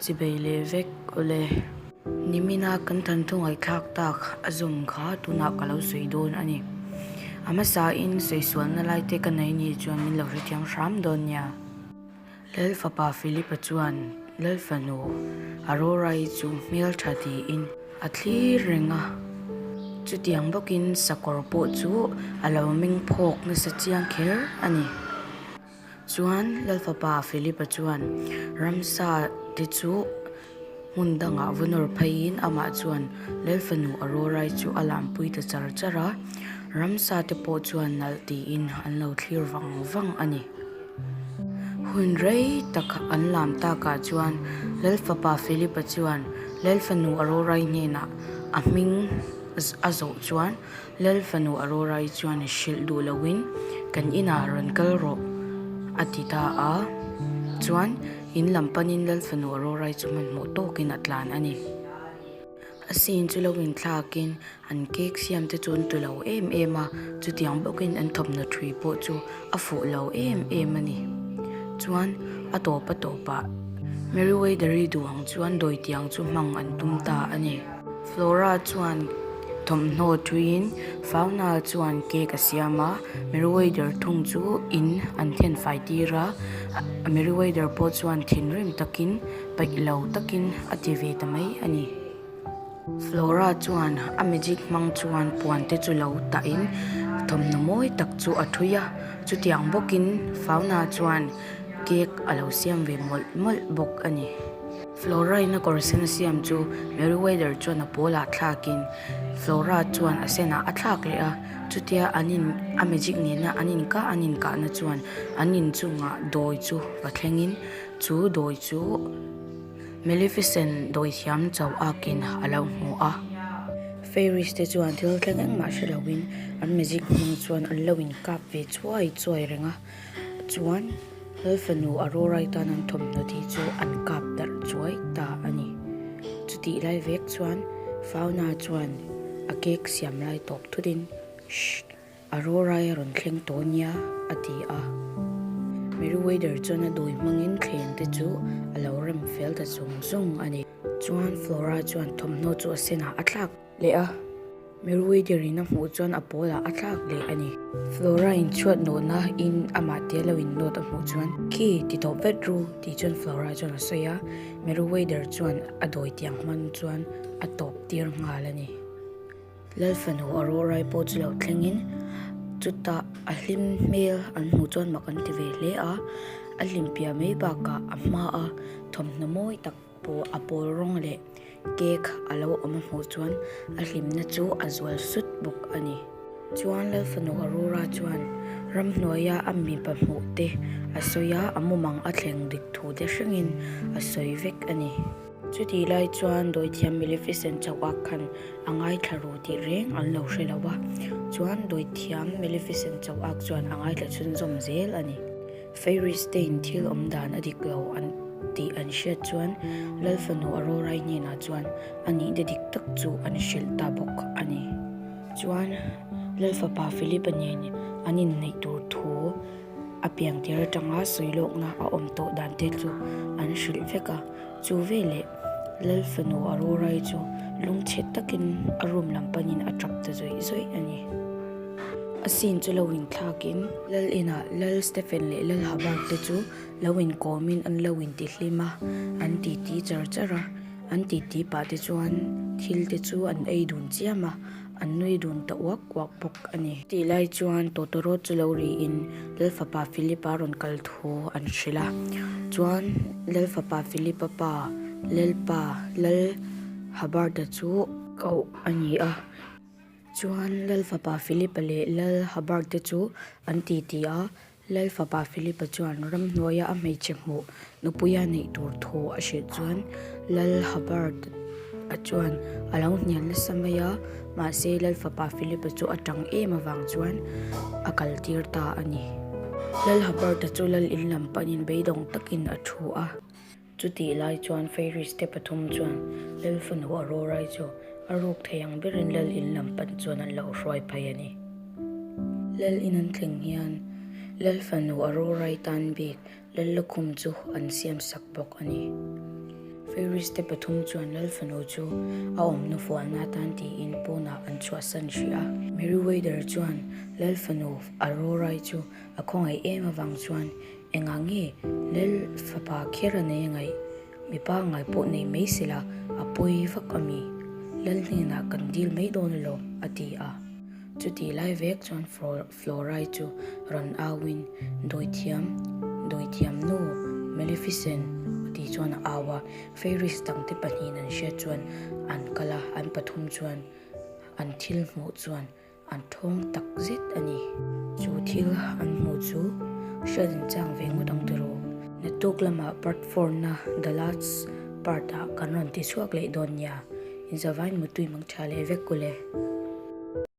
Chibei leh vek awle. Nimina kan thanthu ngaihthlak tak a zawm kha tunah ka lo sawi dawn a ni. A hmasain sawi sualna lai te ka nei ni chuan min lo hrethiam hram dawn nia. Lal fapa Philip-a chuan Lal fanu Aurora-i chu hmeltha tiin a thlir reng a. Chutiang bawkin sakawr pawh chu a lo meng phawk nasa chiang kher a ni. Chuan Lal fapa Philip-a chuan ramsa te chu hmun dangah va nawr pheiin amah chuan Lal fanu Aurora-i chu a lampui ta char char a, ramsa te pawh chuan nalh tiin an lo thlir vang vang a ni. Hun rei tak an lam takah chuan Lal fapa Philip-a chuan Lal fanu Aurora-i hnenah a hming a zawh chuan Lal fanu Aurora-i chuan hrilh duh loin kan inah rawn kal rawh a ti ta a, chuan in lam panin Lal fanu Aurora-i chu hmanhmawh tawkin a tlan a ni. A scene chu lo inthlakin an cake siam te chu an tu lo em em a, chutiang bawkin an thawmhnaw thui pawh chu a fuh lo em em a ni. Chuan a tawp a tawpah Meriwether-i duh ang chuan dawitiang chu hmang an tum ta a ni. Flora chuan thawmhnaw thuiin Fauna chuan cake a siam a, Meriwether thung chu in an then fai tir a, Meriwether pawh chuan thinrim takin peih lo takin a ti ve ta mai a ni. Flora chuan a magic hmang chuan puan te chu lo tahin thawmhnaw mawi tak chu a thui a, chutiang bawkin Fauna chuan cake a lo siam ve mawlh mawlh bawk a ni. Flora-in a kawr sen a siam chu Meriwether chuan a pawlah thlakin Flora chuan a senah a thlak leh a, chutia an in a magic nena an inkah an inkahna chuan an inchungah dawi chu va thlengin chu dawi chu Maleficent dawi thiam chauh akin a lo hmu a. Fairies te chuan thil thleng engmah hre loin an magic hmang chuan an lo inkap ve chuai chuai reng a, chuan Lal fanu Aurora-i tan an thawmhnaw tih chu an kap darh chuai ta a ni. Chutih lai vek chuan Fauna chuan a cake siam lai tawp thutin, Shh! Aurora-i a rawn thleng tawh nia, a ti a. Meriwether chuan a dawi hmangin thleng te chu a lo rem fel ta zung zung a ni. Chuan Flora chuan thawmhnaw chu a senah a thlak leh a. Meriwether-in a hmuh chuan a pawlah a thlak leh a ni. Flora-in chhuat nawhna in amah te lo in nawt a hmuh chuan, Khi, ti tawp vet ru, tih chuan Flora chuan a sawi a. Meriwether chuan a dawi tiang hman chuan a tawp tir nghal a ni. Lal fanu Aurora-i pawh chu lo thlengin chutah a hlim hmel an hmuh chuan mak an ti ve hle a. A hlim piah mai bakah a hmaa thawmhnaw mawi tak pawh a pawl rawng leh cake a lo awm a hmuh chuan a hlimna chu a zual sut bawk a ni. Chuan Lal fanu Aurora chuan ramhnuaia a mipa hmuh te a sawi a, a mumang a thleng dik thu te hrengin a sawi vek a ni. Chutih lai chuan dawithiam Maleficent chauh ah khan a ngaithla ru tih reng an lo hre lo a, chuan dawithiam Maleficent chauh ak chuan a ngaithla chhunzawm zel a ni. Fairies te-in thil awm dan a dik lo an tih an hriat chuan Lal fanu Aurora-i hnenah chuan a nihna dik tak chu an hrilh ta bawk a ni. Chuan Lal fapa Philip-a nen an inneih tur thu a piang tir atanga sawi lawkna a awm tawh dan te chu an hrilh vek a. Chu veleh Lal fanu Aurora-i chu lungchhe takin a room lam panin a tap ta zawih zawih a ni. A scene chu lo inthlakin Lal inah Lal Stephen leh Lal Habak te chu lo inkawmin an lo intihlim a, an titi char char a, an titi pah te chuan thil te chu an ei dun chiam a, an nui dun ta uak uak bawk a ni. Tih lai chuan tawtawrawt chu lo riin Lal fapa Philip-a rawn kal thu an hrilh a, chuan Lal fapa Philip-a pa Lalpa Lal Habart-a chu koh a ni a. Chuan Lal fapa Philip-a leh Lal Habart te chu an titi a, Lal fapa Philip-a chuan ramhnuaia a hmeichhe hmuh nupuia neih tur thu a hrilh chuan Lal Habart-a chuan a lo hnial nasa mai a, mahse Lal fapa Philip-a chu a tang em avang chuan a kal tir ta a ni. Lal Habart-a chu Lal in lam panin beidawng takin a thu a. Chutih lai chuan Fairies te pathum chuan Lal fanu Aurora-i chu a ruk thei ang berin Lal in lam pan chuan an lo hruai phei a ni. Lal in an thleng hian Lal fanu Aurora-i tan bik Lal lukhum chu an siam sak bawk a ni. Fairies te pathum chuan Lal fanu chu a awm hnufualna atan tiin pawnah an chhuahsan hrih a. Merryweather chuan Lal fanu Aurora-i chu a khawngaih em avang chuan engah nge Lal fapa kher a nei a ngaih? Mipa ngai pawh nei mai sela a pawi vak a mi? Lal hnenah kan dil mai dawn alawm a ti a. Chutih lai vek chuan Florai chu rawn auin, Dawithiam, Dawithiam nu, Maleficent a tih chuan a au a. Fairies dangte pahnihin an hriat chuan an kal a, an pathum chuan an thil hmuh chuan an thawng tak zet a ni. Chu thil an hmuh chu hriat in chang ve ngawt ang tiraw? Naktuk lamah part four na the last part ah kan rawn ti chhuak leh dawn nia. Inzavain mutui mang tha leh vek kule.